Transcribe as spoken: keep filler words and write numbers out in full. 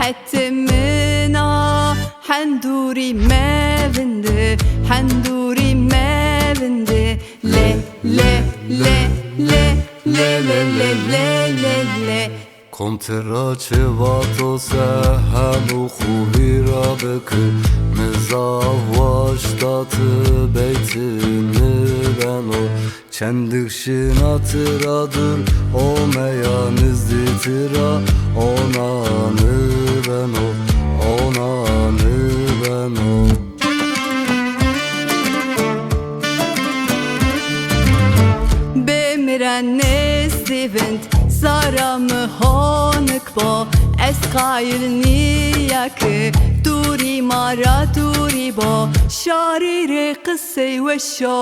Hetê min a, hendûrî mevinde, hendûrî mevinde. Le, le, le, le, le, le, le, le, le, le. Kom ti ra çi vato se hemû xwu vîra biki. Mi zaf waşta ti beytini beno. Çendik şina ti ra dûr, omeya nizdî ti ra, ona nibeno, ona nibeno. Bê mi ra nêzdî vind, zara mi honik bo. Ez qayil nîya ki dûrî ma ra dûrî bo. Şarî rê qisey weş o,